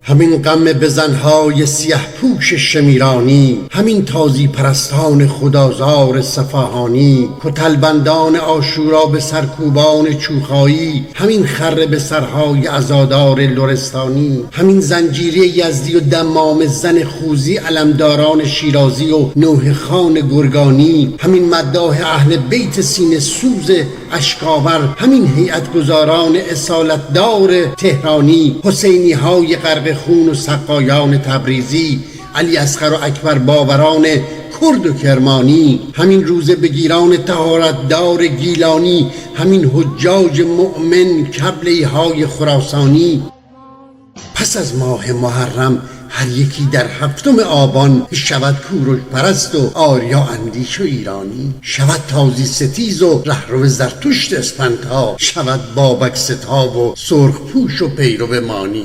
ҳамин ғам бизанҳои сиёҳпӯш шамиронӣ, ҳамин тозӣпарастон худозор сафоҳонӣ, куталбандони ошӯро ба саркӯбони чӯхоӣ, ҳамин хира ба сарҳои азодори луристонӣ, ҳамин занҷирии яздӣ ва даммомазани хӯзӣ, аламдорони шерозӣ ва нӯҳахони гургонӣ, ҳамин маддоҳи аҳли байти синасӯзи ашковар, ҳамин ҳайатгузорони асолатдори теҳронӣ, ҳусайниҳои ғарқи хун ва сақоёни табрезӣ, Алӣ-Асғар ва Акбарбоварони курду кирмонӣ, ҳамин рӯзабигирони таҳоратдори гилонӣ, ҳамин ҳуҷҷоҷи мӯъмин каблиҳои хуросонӣ. Пас аз моҳи муҳаррам ҳар яке дар ҳафтуми обон шавад кӯрушпараст ва ориёандеш ва эронӣ, шавад тозиситез ва раҳрави Зартушт Испанто, шавад бобакситоб ва сурхпӯш ва пайрави Монӣ.